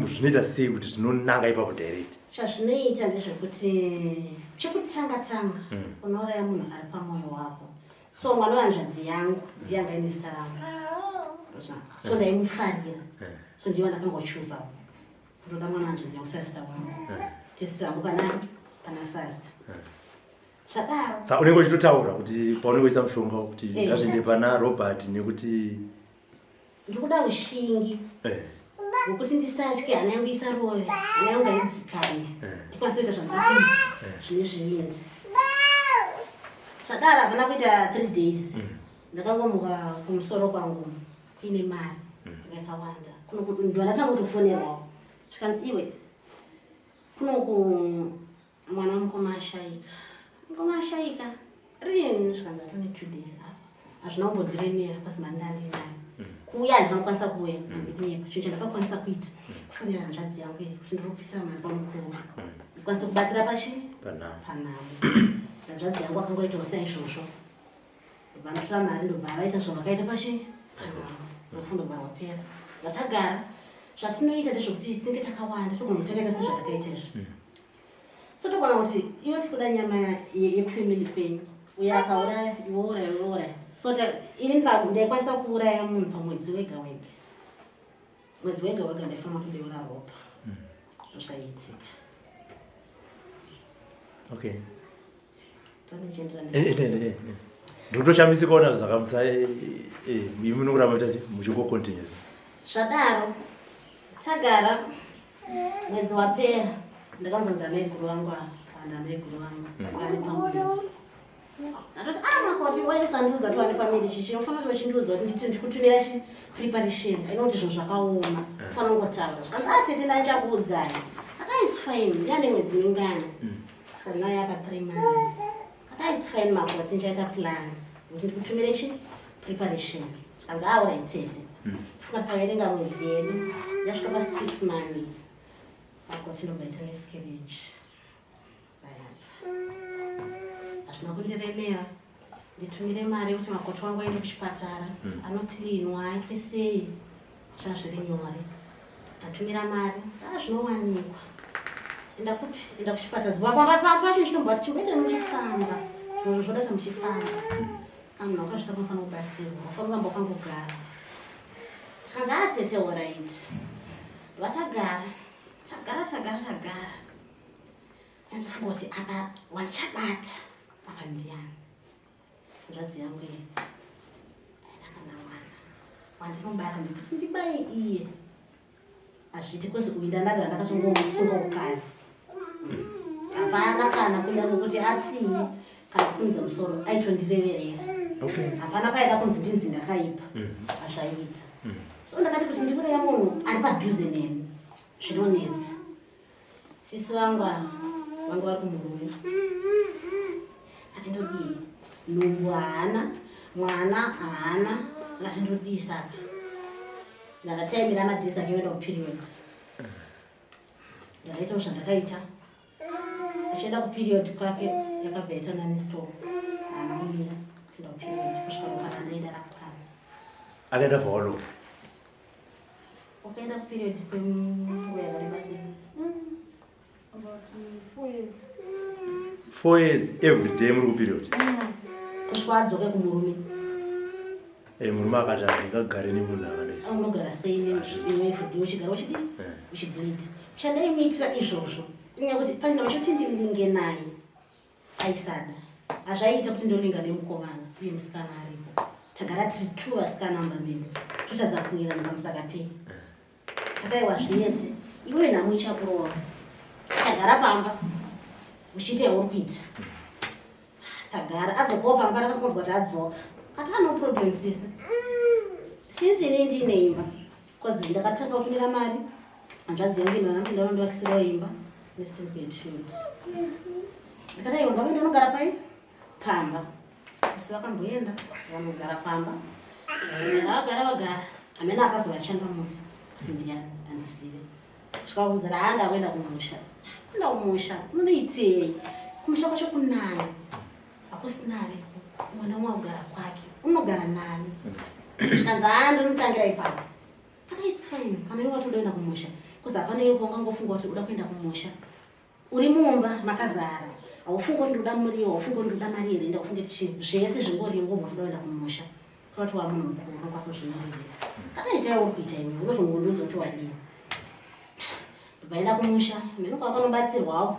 zvinoita sei kuti zvinonanga ipapo direct? Chazvinoita ndezvekuti chekutanga tanga unouraya munhu ari pamwoyo wako. So mwana wehanzvadzi yangu ndiye anga ine zita rangu, so ndaimufarira. So ndiye wandakangochuza kutoda, mwana wehanzvadzi yangu, sasita wangu. Testi rangu panani? Pana sasita. Zvadaro, Sa unenge uchitotaura kuti paunenge uchiisa mushonga kuti ngazviende pana Robert nekuti Ndikuda ushingi hwekuti ndisatye, hana yangu isarove, hana yangu ngaidzikane, ndikwanise kuita zvandoda kuita zvine zvivindi. Zvadaro, hapana kuita 3 days, ndakangomuka kumusoro kwangu kuine mari yakawanda. Ndondatanga kutofonerwawo, zvikanzi, "Iwe, kunoku mwana wamukoma ashaika." "Mukoma ashaika rini?" Zvikanzi, "Atone 2 days apa." Hazvina kumbondiremera kwasi mari ndandinayo. Kuuya handina kukwanisa kuuya, kunyepa. Chinhu chandakakwanisa kuita kufonera hanzvadzi yangu iyi kuti ndiri kuisira mari pamukoma, ndikwanise kubatsira pachi Panhamo. Panhamo. Hanzvadzi yangu akangoitawo saizvozvo, vanotora mari, ndobva vaita zvavakaita pachi panhamo. Rufu ndobva rwapera. Vatagara, zvatinoita ndezvekuti tinenge takawanda, togona kuti takaita sezvatakaita izvi. So togona kuti iwe tikuda nyama yekufamily kwenyu, uyo akauraya, iwe uraya, iwe uraya. So ini ndaikwanisa kuuraya munhu pamwedzi wega wega. Mwedzi wega wega ndaifanira kudeura ropa. Ndozvaiitika. Tanichienderana. Ndikutoshamisika ona zvakamusa imi munokuramba muita sei, muchingocontinue? Zvadaro, tagara, mwedzi wapera, ndakanzonzi amaiguru vangu ava, anda amaiguru vangu vane pamuviri. Ndatoti, "A, makoti, waisandiudza kuti wane pamiri chichi? Unofanira kuti uchindiudza kuti nditi ndikutumira chi preparation aina kuti zvinhu zvakaoma, ufanira kungotaura." Zvikanzi, "A, tete, ndandichakuudzai." Aka, "It's fine. Ndiane mwedzi mingani?" Zvikanzi, "Nayo yapa 3 months." Aka, "It's fine, makoti, ndichaita plan kuti ndikutumire chi preparation." Zvikanzi, "Alright, tete." Funga tikaverenga mwedzi yedu, yasvika pa 6 months, makoti ndobvaita miscarriage. Hazvina kundiremera. Nditumire mari yekuti makoti wangu aende kuchipatara, anocleanwa, aitwe sei, zvazviri nyore. Ndatumira mari, a zvinowanikwa. Enda kupi? Enda kuchipatara. Pacho ndichitombati, "Chimboita muchifamba, zviro zvodata muchifamba. Kana munhu wakazvita unofanira kubatsirwa, unofanira kuramba wakangogara." Zvikanzi, "A, tete, alright." Vatagara, tagara, tagara, tagara. Ndatofunga kuti apa wandichabata apa ndiani? Hanzvadzi yangu iyi haina kana mwana. Wandinobata ndikuti ndibaye iye. Hazviiti kozi uyu ndandagara ndakatongomufungawo kare. Hapana kana kunyange kuti atii kana kusimudza musoro aitondireverera. Hapana paida kunzi ndinzi ndakaipa. Hazvaiita. So ndakati kuti ndikureva munhu ari padhuze neni zvinonetsa. Sisi vangu ava vanga vari kumurume. Ati ndodii? Nhumbu haana, mwana haana, ndati ndodii saka? Ndakataimira madhesi ake oenda kuperiod. Ndakaitawo zvandakaita. Achienda kuperiod kwake yakabva yaita nani stop. Haana kumira kuenda kuperiod kusvika ropa randaida rakukana. Akaenda for how long? Wakaenda kuperiod kwenguva yakareba sei? About 4 years. 4 years every day muri kuperiod? Kusvika adzoke kumurume. Murume akati handingagare nemunhu akadai. Unogara sei newe every day uchigara uchidii? Uchibleed. Chandaimuitira izvozvo inyaya yekuti pane vachoti ndilinge naye aisada. Hazvaiita kuti ndolinga nemukomana uye musikana aripo. Tagara tiri 2 vasikana mumba medu. Totadza kuwirirana pamusaka pei. Takaiwa zvinese. Iwe nhamo ichakuroora. Tagara pamba uchiita yauri kuita. Tagara adzokawo pamba ndakakunzwa kuti adzoka. Kati no problem sisi. Since ini ndine imba. Cause ndakatanga kutumira mari. Hanzvadzi yangu ino ndanga ndovakisirawo imba. Nestensfield. Ndakati aiwa ngavaende unogara pai? Pamba. Sisi vakamboenda vanogara pamba. Vagara vagara. Amene akazovachangamudza kuti ndiani handizive. Kusvika kuudza haa ndakuenda kumusha. Kuenda kumusha kunoitei? Kumusha kwacho kunani? Hakusina aripo. Mwana umwe akugara kwake. Unogara nani? Zvikanzi haa ndinotangira ipapo. Aka it's fine. Kana iwe watoda kuenda kumusha. Kuzi hapana iwe paungangofunga kuti uda kuenda kumusha. Uri mumba makazara. Haufungi kuti ndoda muriwo, haufungi kuti ndoda mari here, ndaufunge kuti chii. Zvese zvingorimo wobva utoda kuenda kumusha. Toti wa munhu mukuru unokwanisa kuzvimirira. Kana ita yauri kuita iwe, unozongondiudza kuti wadii. Ndobva aenda kumusha, mheno kwakanobatsirwawo.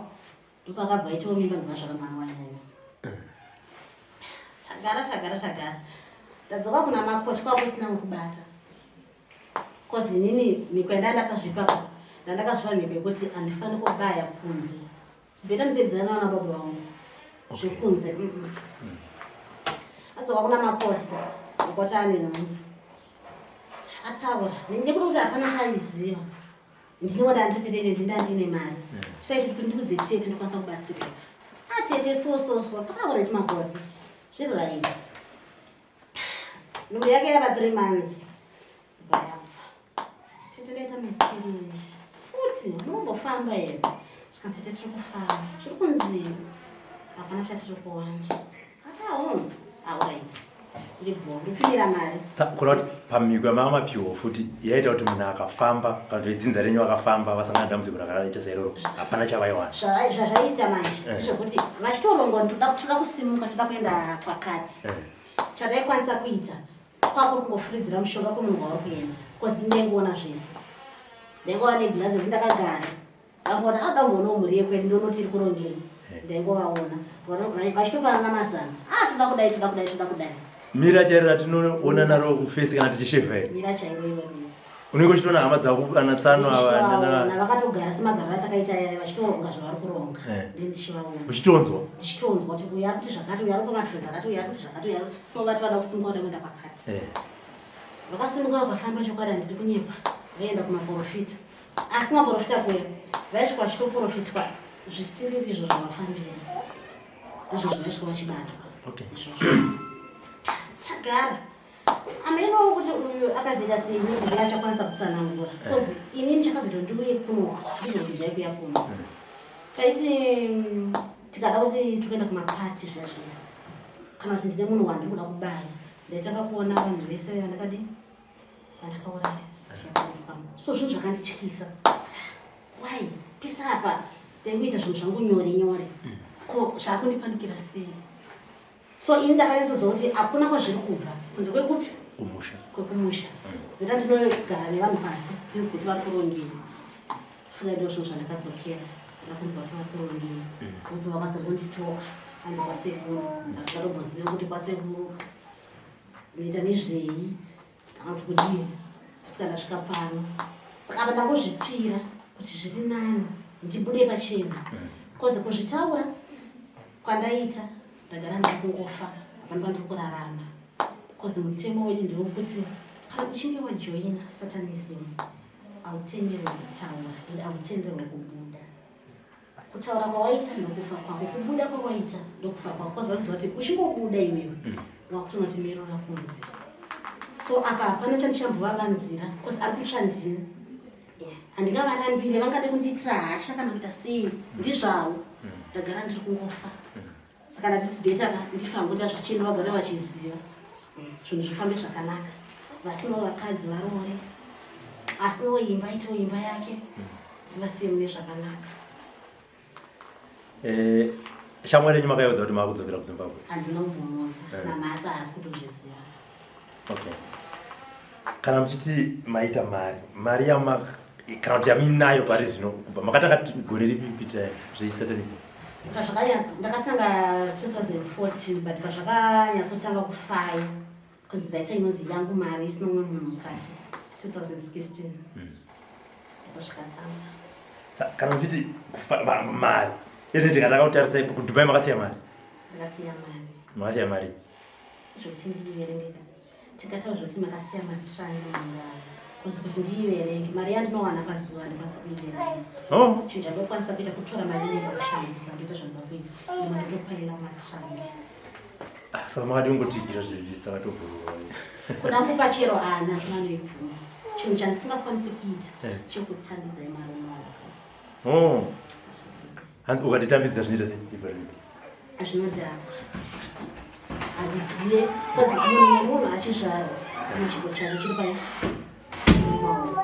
Ndopakabva aitawo mimba ndobva azvara mwana wainayo. Tagara, tagara, tagara. Ndadzoka kuna makoti kwako usina wekubata. Cause inini mhiko yandandakazvipa ka, ndandakazvipa mhiko yekuti handifani kubaya kunze. Beta ndipedzerana nana baba vangu. Zvekunze. Adzoka kuna makoti. Makoti ane nhumbu. Ataura. Nekuda kuti hapana chaaiziva. Ndinoda handiti tete ndinda ndine mari. Saiti kuti ndikudze tete ndokwanisa kubatsirika. Ah tete so so so. Pakaura ti makoti. Zviri right. Nhumbu yake yava 3 months. Vayabva. Tete ndaita miscarriage. Futi unombofamba here? Zvikanzi tete tiri kufamba. Zviri kunzi hapana chatiri kuwana. Ati aona. Alright. Iri bho. Ndotumira mari. Kureva kuti pamhiko yamanga mapiwa futi yaita kuti munhu akafamba kana kuti vedzinza renyu vakafamba vasangana nedambudziko rakaita sairoro hapana chavaiwana. Zvazvaiita manje ndezvekuti vachitoronga kuti toda kusimuka toda kuenda kwakati. Chataikwanisa kuita kwakuri kungofuridzira mushonga kwemunhu wauri kuenda. Because ndaingoona zvese. Ndaingova negirazi rekuti ndakagara. Ndangoti ada kumboona mhuri yekwedu ndonoti iri kurongei. Ndaingovaona. Vachitopanana mazano. Ah toda kudai toda kudai toda kudai. Mira chairo ratinoona naro kufesi kana tichishevha here? Mira chairo iro. Unenge uchitoona hama dzako ana tsano ava nana vakatogara semagariro atakaita aya vachitoronga zvavari kuronga. Ndichivaona. Uchitonzwa? Ndichitonzwa kuti uyu ari kuti zvakati uyu ari kupa madhirezi akati uyu ari kuti zvakati uyu ari so vati vada kusimuka vada kuenda pakati. Vakasimuka vakafamba chokwadi handidi kunyepa. Vaienda kumaporofita. Asi kumaporofita kuya vaisvika vachitoporofitwa zvisiriri izvo zvavafambira. Ndizvo zvavaisvika vachibatwa. Tagara. Amenowo kuti uyu akazoita sei ndizvo achakwanisa kutsanangura. Because inini chakazoita kuti ndiuye kuno ndizvo kuti ndaiuya kuno. Taiti tikada kuti tikuenda kumapati zviya zviya. Kana kuti ndine munhu wandiri kuda kubaya. Ndaitanga kuona vanhu vese vandakadii vandakauraya. So zvinhu zvakandityisa. Why? Pese apa ndaingoita zvinhu zvangu nyore nyore. Ko zvakundipandukira sei? So ini ndakanyatsoziva kuti hakuna kwazviri kubva kunze kwekupi? Kumusha. Kwekumusha. Ndota ndinogara nevanhu pasi ndinzwe kuti vari kurongei. Funga ndizvo zvinhu zvandakadzokera. Ndakunzwa kuti vari kurongei. Ndobva vakazongonditoka andi kwasekuru. Ndasingatombozivi kuti kwasekuru unoita nezvei. Kana kuti kudii. Kusvika ndasvika pano. Saka apa ndangozvipira kuti zviri nani ndibude pachena, koze kuzvitaura kwandaita ndagara ndiri kungofa, hapana pandiri kurarama, koze mutemo wedu ndewekuti kana uchinge wajoina satanism hautenderwe kutaura and hautenderwe kubuda. Kutaura kwawaita ndokufa kwako, kubuda kwawaita ndokufa kwako, koza unoziva kuti uchingobuda iwewe wakutonoti mirora kunze. So apa hapana chandichambovavanzira bcause ari kutsva ndini, handingavarambire. Vangade kundiitira hasha kana kuita sei, ndizvavo. Ndagara ndiri kungofa, saka ndati it's better ka ndifango ndazvichena, vagare vachiziva, zvinhu zvifambe zvakanaka. Vasinawo vakadzi varoore, asinawo imba itewo imba yake, ndivasiye mune zvakanaka. Shamwari yenyu makayaudza kuti maakudzokera kuZimbabwe? Handina kumbomuudza. Nanhasi haasi kutozviziva. Okay, kana muchiti maita mari, mari yama kana kuti yamuinayo pari zvino, kubva makatanga gore ripi kuita zvesatanism? Pazvakanyatso, ndakatanga 2014, but pazvakanyatsotanga kufaya kunzi ndaita inonzi yangu mari isina umwe munhu mukati, 2016 ndozvikatanga. Kana muchiti mari izvi, tikatanga kutarisai kuDubai makasiya mari? Ndakasiya mari. Makasiya mari? Zvokuti ndiiverengeka, tikataura zvokuti makasiya matrani mangani, kuzi kuti ndiiverenge mari yandinowana pazuva handikwanisi kuiverenga. Chinhu chandokwanisa kuita kutora mari inenge kushandisa, ndoita zvandoda kuita, imwe ndotopaila matrangi. Ah, saka makati ungotigira zvisakatobhurura? Kuda kupa chero ana vanoibvuma. Chinhu chandisingakwanisi kuita chekutambidza imari mumaoko. Oh. Hanzi ukatitambidza zvinoita sei? Ivharire. Zvinodhakwa, handizive, because munhu nemunhu achizvarwa ane chipo chake chiri pai mumaoko.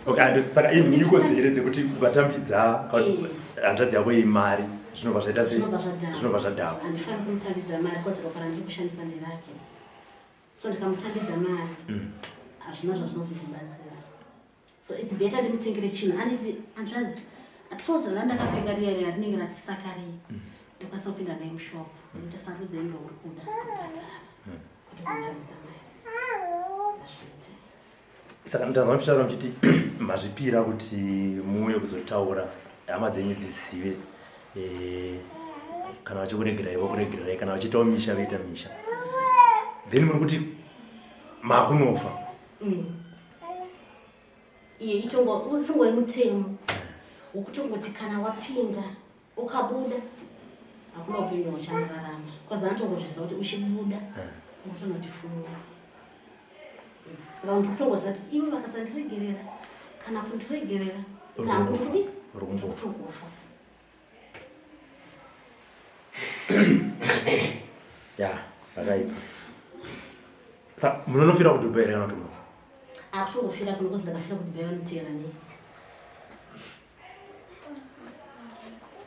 Okay, saka imhiko here dzekuti ukatambidza hanzvadzi yako imari zvinobva zvaita sei? Zvinobva zvadhakwa. Zvinobva zvadhakwa. Handifaniri kumutambidza mari because ropa randiri kushandisa nderake, so ndikamutambidza mari hazvina zvazvinozondibatsira. So it's better ndimutengere chinhu, anditi hanzvadzi, trouser randakapfeka riya riya rinenge ratisakarei, ndokwanisa kupinda naye mushop, nokuti sarudze hembe uri kuda, ndobhadhara, kuti kumutambidza mari hazviiti. Saka mutanzwa muchitaura muchiti mazvipira kuti muuye kuzotaura, hama dzenyu dzizive, kana vachikuregerai vokuregererai, kana vachiitawo misha voita misha, then muri kuti makunofa. Iye itongori mutemo wokutongoti kana wapinda ukabuda hakuna upenyu hwauchanorarama, because anotongozviziva kuti uchibuda unotonoti funga. Saka munhu kutongoziva kuti ivo vakasandiregerera kana kundiregerera nangu kudi Uri kumbofa. kutogofa. Ya, zvakaipa. Sa munonofira kuDubai here kana kuti muno? Akutongofira kuno, because ndakafira kuDubai vanoteera nei?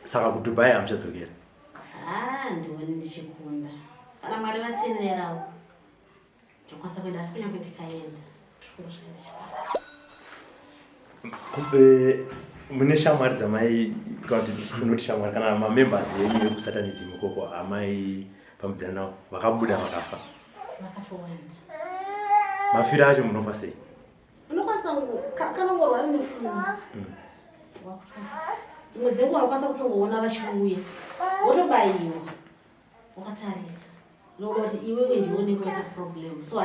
Saka kuDubai hamuchadzokera? Ha, ndioni ndichikunda. Kana Mwari vatenderawo ndokwanisa kuenda, asi kunyange ndikaenda tirikungosvika ndichikunda. Mune shamwari dzamai, kana kuti unoti shamwari kana mamembers enyu ekusatanism ikoko amai pambidzana navo vakabuda vakafa? Vakatowanda. Mafiro acho munofa sei? Unokwanisa kana ungorwara neflu, dzimwe dzenguva unokwanisa kutongoona vachiuya, wotobayiwa wakatarisa, nokuda kuti iwewe ndione kuita problem. So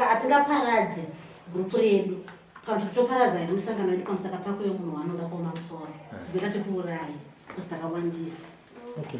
hatingaparadze gurupu redu kana kuti kutoparadza here musangano wedu pamusaka pako yemunhu waanoda kuoma musoro. Sibeta tikuurayi because takawandisa. Okay.